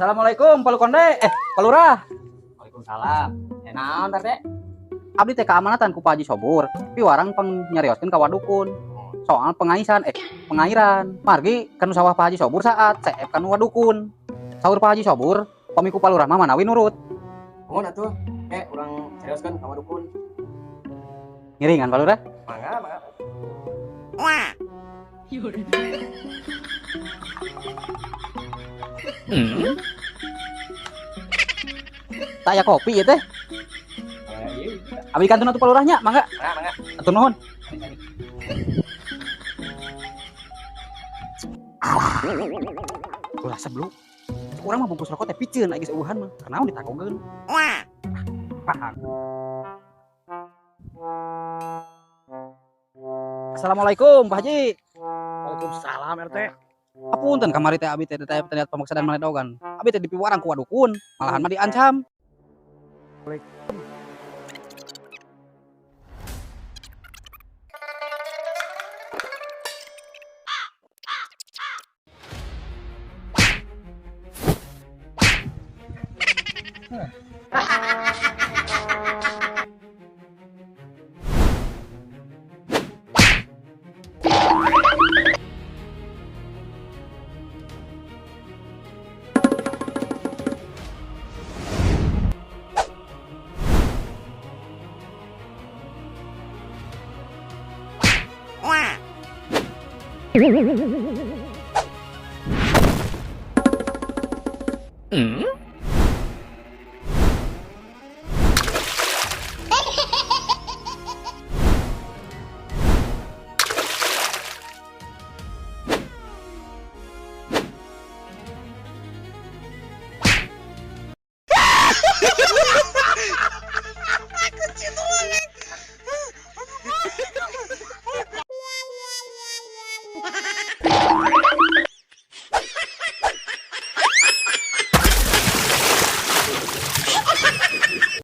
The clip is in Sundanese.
Assalamualaikum, Pak Konde. Eh, Pak Lurah. Waalaikumsalam. Naon teh? Abdi teh kaamanatan ku Pak Haji Sobur. Piwarang pang nyarioskeun ka wadukun. Soal pengaisan, eh, pengairan. Margi kanu sawah Pak Haji Sobur saat CF kanu wadukun. Saur Pak Haji Sobur, pami ku Pak Lurah mah manawi nurut. Mohon atuh. Eh, urang seriuskeun ka wadukun. Ngiringan, Pak Lurah. Mangga, mangga. Tak aya kopi ieu teh. Iya. Abdi kantun atuh, Pak Lurahnya, mangga. Mangga, mangga. Atur nuhun. Alah. Ulah sebelum. Urang mah bungkus rokok teh piceun geus eueuhan mah. Kunaon ditagogeun? Paham. Assalamualaikum, Pak Haji. Waalaikumsalam, RT. Apunten kamari teh abi teh teh terlihat pemaksa dan maledogan. Abi teh dipiwarang ku wadukun, malahan mah diancam.